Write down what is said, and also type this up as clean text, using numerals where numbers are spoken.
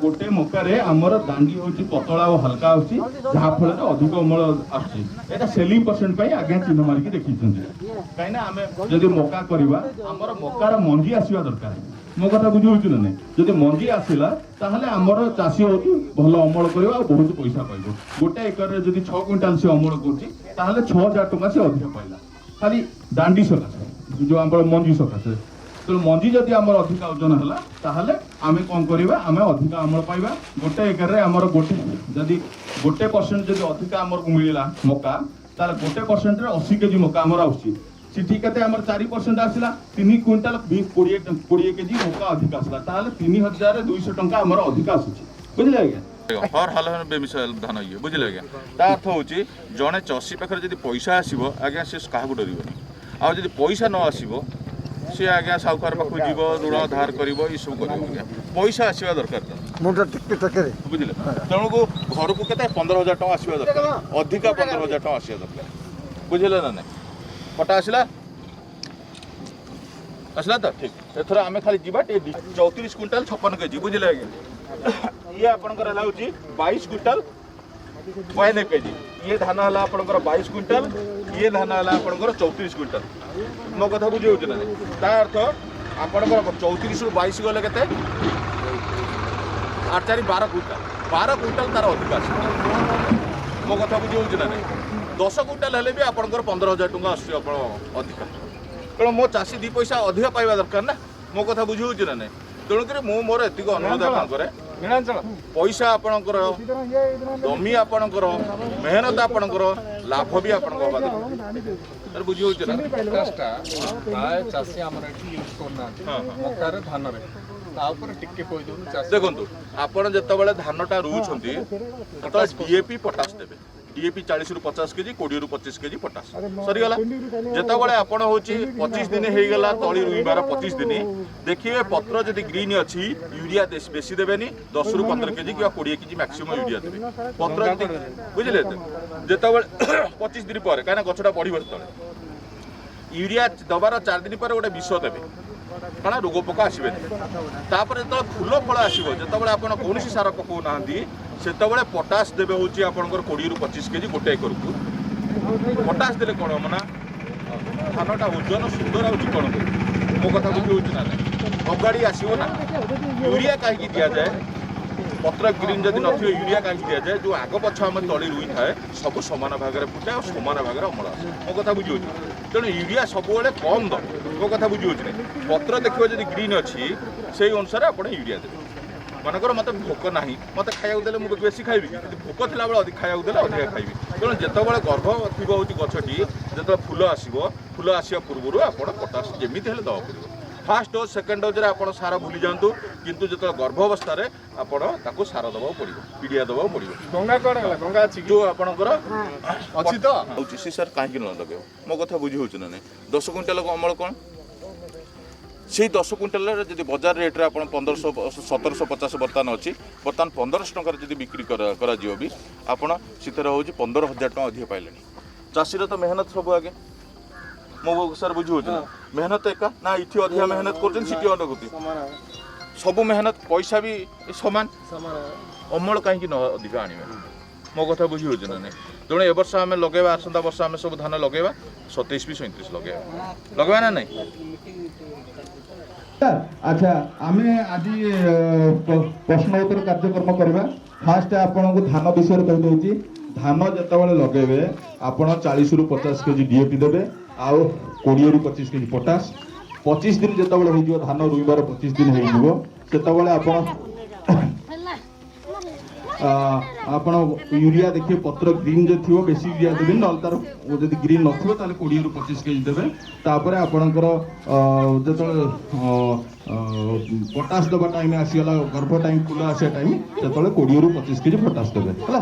ଗୋଟେ ମକାରେ ଆମର ଦାଣ୍ଡି ହେଉଛି ପତଳା ଓ ହାଲକା ଆସୁଛି, ଯାହାଫଳରେ ଅଧିକ ଅମଳ ଆସୁଛି। ଏଇଟା ସେଲିଂ ପରସେଣ୍ଟ ପାଇଁ ଆଜ୍ଞା ଚିହ୍ନ ମାରିକି ଦେଖିଛନ୍ତି। କାହିଁକିନା ଆମେ ଯଦି ମକା କରିବା, ଆମର ମକାର ମଞ୍ଜି ଆସିବା ଦରକାର। ମୋ କଥା ବୁଝି ହଉଛି ନା ନାଇଁ? ଯଦି ମଞ୍ଜି ଆସିଲା, ତାହେଲେ ଆମର ଚାଷୀ ହେଉଛି ଭଲ ଅମଳ କରିବ ଆଉ ବହୁତ ପଇସା ପାଇବ। ଗୋଟେ ଏକରରେ ଯଦି 6 କୁଇଣ୍ଟାଲ ସେ ଅମଳ କରୁଛି, ତାହେଲେ 6000 ଟଙ୍କା ସେ ଅଧିକ ପାଇଲା ଖାଲି ଦାଣ୍ଡି ସକାଶେ, ଯୋଉ ଆମର ମଞ୍ଜି ସକାଶେ। ତେଣୁ ମଞ୍ଜି ଯଦି ଆମର ଅଧିକା ଓଜନ ହେଲା, ତାହେଲେ ଆମେ କ'ଣ କରିବା? ଆମେ ଅଧିକା ଅମଳ ପାଇବା। ଗୋଟେ ଏକରରେ ଆମର ଗୋଟେ ଯଦି 1% ଯଦି ଅଧିକା ଆମକୁ ମିଳିଲା ମକା, ତାହେଲେ 1%ରେ 80 କେଜି ମକା ଆମର ଆସୁଛି। ସେଠି କେତେ ଆମର 4% ଆସିଲା? 3 କୁଇଣ୍ଟାଲ 20 20 କେଜି ମକା ଅଧିକା ଆସିଲା। ତାହେଲେ 3200 ଟଙ୍କା ଆମର ଅଧିକା ଆସୁଛି। ବୁଝିଲେ ଆଜ୍ଞା? ହର ହାଲ ବେମିସାଲ ଧାନ ଇଏ, ବୁଝିଲେ ଆଜ୍ଞା? ତା ଅର୍ଥ ହେଉଛି, ଜଣେ ଚାଷୀ ପାଖରେ ଯଦି ପଇସା ଆସିବ ଆଜ୍ଞା, ସେ କାହାକୁ ଡରିବନି। ଆଉ ଯଦି ପଇସା ନ ଆସିବ, ସେ ଆଜ୍ଞା ସାହୁକାର ପାଖକୁ ଯିବ, ଋଣ ଧାର କରିବ, ଏସବୁ କରିବ। ଆଜ୍ଞା, ପଇସା ଆସିବା ଦରକାର ତ। ମୁଣ୍ଡ ଟିକେ ଟକେରେ। ବୁଝିଲେ? ତେଣୁକୁ ଘରକୁ କେତେ 15,000 ଟଙ୍କା ଆସିବା ଦରକାର ଅଧିକା, 15,000 ଟଙ୍କା ଆସିବା ଦରକାର। ବୁଝିଲେ ନା ନାଇଁ? କଟା ଆସିଲା, ଆସିଲା ତ ଠିକ। ଏଥର ଆମେ ଖାଲି ଯିବା ଟିକେ। 34 କୁଇଣ୍ଟାଲ 56 କେଜି, ବୁଝିଲେ ଆଜ୍ଞା? ଇଏ ଆପଣଙ୍କର ହେଲା ହେଉଛି 22 କୁଇଣ୍ଟାଲ 92 କେଜି। ଇଏ ଧାନ ହେଲା ଆପଣଙ୍କର 22 କୁଇଣ୍ଟାଲ, ଇଏ ଧାନ ହେଲା ଆପଣଙ୍କର 34 କୁଇଣ୍ଟାଲ। ମୋ କଥା ବୁଝି ହେଉଛି ନା ନାଇଁ? ତା ଅର୍ଥ ଆପଣଙ୍କର 34ରୁ 22 ଗଲେ କେତେ? 8 4 12 କୁଇଣ୍ଟାଲ। 12 କୁଇଣ୍ଟାଲ ତାର ଅଧିକ ଆସିବ। ମୋ କଥା ବୁଝି ହେଉଛି ନା ନାଇଁ? 10 କୁଇଣ୍ଟାଲ ହେଲେ ବି ଆପଣଙ୍କର 15,000 ଟଙ୍କା ଆସୁଛି ଆପଣ ଅଧିକା। ତେଣୁ ମୋ ଚାଷୀ ଦୁଇ ପଇସା ଅଧିକା ପାଇବା ଦରକାର ନା? ମୋ କଥା ବୁଝି ହେଉଛି ନା ନାଇଁ? ତେଣୁକରି ମୁଁ ମୋର ଏତିକି ଅନୁରୋଧ ଆପଣଙ୍କର, ପଇସା ଆପଣଙ୍କର, ଦମି ଆପଣଙ୍କର, ମେହନତ ଆପଣଙ୍କର, ଲାଭ ବି ଆପଣଙ୍କ ହବା ଦରକାର। ବୁଝି ହେଉଛି ନା? ପଟାସଟା ପ୍ରାୟ ଚାଷୀ ଆମର ଏଠି ୟୁଜ୍ କରୁନାହାନ୍ତି ମକାରେ, ଧାନରେ। ତା ଉପରେ ଟିକେ କହିଦିଅନ୍ତୁ ଚାଷୀ। ଦେଖନ୍ତୁ, ଆପଣ ଯେତେବେଳେ ଧାନଟା ରୁଉଛନ୍ତି, ସେତେବେଳେ ଡିଏପି ପଟାସ ଦେବେ। ଡିଏପି 40ରୁ 50 କେଜି, 20ରୁ 25 କେଜି ପଟାସ। ସରିଗଲା। ଯେତେବେଳେ ଆପଣ ହେଉଛି 25 ଦିନ ହେଇଗଲା ତଳି ରୁଇବାର, 25 ଦିନ ଦେଖିବେ ପତ୍ର ଯଦି ଗ୍ରୀନ୍ ଅଛି, ୟୁରିଆ ବେଶୀ ଦେବେନି। 10ରୁ 15 କେଜି କିମ୍ବା 20 କେଜି ମ୍ୟାକ୍ସିମମ୍ ୟୁରିଆ ଦେବେ ପତ୍ର ଯଦି, ବୁଝିଲେ ତ? ଯେତେବେଳେ 25 ଦିନ ପରେ, କାହିଁକିନା ଗଛଟା ବଢ଼ିବ, ସେତେବେଳେ ୟୁରିଆ ଦେବାର 4 ଦିନ ପରେ ଗୋଟେ ବିଷ ଦେବେ, କାରଣ ରୋଗ ପୋକ ଆସିବେନି। ତାପରେ ଯେତେବେଳେ ଫୁଲ ଫଳ ଆସିବ, ଯେତେବେଳେ ଆପଣ କୌଣସି ସାର ପକାଉନାହାନ୍ତି, ସେତେବେଳେ ପଟାସ ଦେବେ ହେଉଛି ଆପଣଙ୍କର 20ରୁ 25 କେଜି ଗୋଟେ ଏକରକୁ। ପଟାସ ଦେଲେ କ'ଣ ହବ ନା, ଧାନଟା ଓଜନ ସୁନ୍ଦର ଆଉ ଚିକଣ କରିବ। ମୋ କଥା ବୁଝି ହେଉଛି ନା ନାଇଁ? ଅଗାଡ଼ି ଆସିବ ନା। ୟୁରିଆ କାହିଁକି ଦିଆଯାଏ? ପତ୍ର ଗ୍ରୀନ୍ ଯଦି ନଥିବ, ୟୁରିଆ କାହିଁକି ଦିଆଯାଏ? ଯେଉଁ ଆଗ ପଛ ଆମେ ତଳି ରୁଇଥାଏ, ସବୁ ସମାନ ଭାଗରେ ଫୁଟେ ଆଉ ସମାନ ଭାଗରେ ଅମଳ ଆସେ। ମୋ କଥା ବୁଝି ହେଉଛି? ତେଣୁ ୟୁରିଆ ସବୁବେଳେ କମ୍ ଦବ। ମୋ କଥା ବୁଝି ହେଉଛି ନା? ପତ୍ର ଦେଖିବ ଯଦି ଗ୍ରୀନ୍ ଅଛି, ସେଇ ଅନୁସାରେ ଆପଣ ୟୁରିଆ ଦେବେ। ମନେକର ମୋତେ ଭୋକ ନାହିଁ, ମୋତେ ଖାଇବାକୁ ଦେଲେ ମୁଁ ବେଶୀ ଖାଇବି କି? ଯଦି ଭୋକ ଥିଲାବେଳେ ଅଧିକ ଖାଇବାକୁ ଦେଲେ ଅଧିକା ଖାଇବି। ତେଣୁ ଯେତେବେଳେ ଗର୍ଭ ଥିବ ହେଉଛି ଗଛଟି, ଯେତେବେଳେ ଫୁଲ ଆସିବ, ଫୁଲ ଆସିବା ପୂର୍ବରୁ ଆପଣ ପଟାସ ଯେମିତି ହେଲେ ଦେବାକୁ ପଡ଼ିବ। ଫାର୍ଷ୍ଟ ଡୋଜ୍, ସେକେଣ୍ଡ ଡୋଜ୍ରେ ଆପଣ ସାର ଭୁଲି ଯାଆନ୍ତୁ, କିନ୍ତୁ ଯେତେବେଳେ ଗର୍ଭ ଅବସ୍ଥାରେ ଆପଣ ତାକୁ ସାର ଦେବାକୁ ପଡ଼ିବ, ପିଡ଼ିଆ ଦେବାକୁ ପଡ଼ିବ। ଗଙ୍ଗା କୁଆଡ଼େ ଗଲା? ଗଙ୍ଗା ଅଛି କି? ଯେଉଁ ଆପଣଙ୍କର ଅଛି ତ? ହେଉଛି ସେ ସାର୍ କାହିଁକି ନ ଲଗେଇବ? ମୋ କଥା ବୁଝି ହେଉଛି ନା ନାହିଁ? 10 କୁଇଣ୍ଟାଲ ଅମଳ କ'ଣ? ସେଇ 10 କୁଇଣ୍ଟାଲରେ ଯଦି ବଜାର ରେଟ୍ରେ ଆପଣ 1500, 1750 ବର୍ତ୍ତମାନ ଅଛି, ବର୍ତ୍ତମାନ 1500 ଟଙ୍କାରେ ଯଦି ବିକ୍ରି କରାଯିବ ବି, ଆପଣ ସେଥିରେ ହେଉଛି 15,000 ଟଙ୍କା ଅଧିକ ପାଇଲେଣି। ଚାଷୀର ତ ମେହନତ ସବୁ ଆଗେ। ମୋ ସାର୍ ବୁଝି ହେଉଛି ନା? ମେହନତ ଏକା ନା, ଏଠି ଅଧିକା ମେହନତ କରୁଛନ୍ତି, ସେଠି ଅଧିକ କରୁଛନ୍ତି? ସବୁ ମେହନତ, ପଇସା ବି ସମାନ। ଅମଳ କାହିଁକି ନ ଅଧିକ ଆଣିବେ? ମୋ କଥା ବୁଝି ହେଉଛି ନା ନାହିଁ? ତେଣୁ ଏ ବର୍ଷ ଆମେ ଲଗେଇବା, ଆସନ୍ତା ବର୍ଷ ଆମେ ସବୁ ଧାନ ଲଗେଇବା, 27 ବି 37 ଲଗେଇବା। ଲଗେଇବା ନା ନାହିଁ? ଆଚ୍ଛା, ଆମେ ଆଜି ପ୍ରଶ୍ନ ଉତ୍ତର କାର୍ଯ୍ୟକ୍ରମ କରିବା। ଫାଷ୍ଟ ଆପଣଙ୍କୁ ଧାନ ବିଷୟରେ କହିଦେଉଛି। ଧାନ ଯେତେବେଳେ ଲଗେଇବେ, ଆପଣ 40ରୁ 50 କେଜି ଡିଏପି ଦେବେ ଆଉ 20ରୁ 25 କେଜି ପଟାସ। 25 ଦିନ ଯେତେବେଳେ ହେଇଯିବ, ଧାନ ରୋଇବାର 25 ଦିନ ହେଇଯିବ, ସେତେବେଳେ ଆପଣ ୟୁରିଆ ଦେଖିବେ, ପତ୍ର ଗ୍ରୀନ୍ ଯଦି ଥିବ ବେଶୀ ୟୁରିଆ ଦେବେନି, ନହେଲେ ତାର ଯଦି ଗ୍ରୀନ୍ ନଥିବ, ତାହେଲେ 20ରୁ 25 କେଜି ଦେବେ। ତାପରେ ଆପଣଙ୍କର ଯେତେବେଳେ ପଟାସ ଦେବା ଟାଇମ୍ ଆସିଗଲା, ଗର୍ଭ ଟାଇମ୍, ଫୁଲ ଆସିବା ଟାଇମ୍, ସେତେବେଳେ 20ରୁ 25 କେଜି ପଟାସ ଦେବେ। ହେଲା?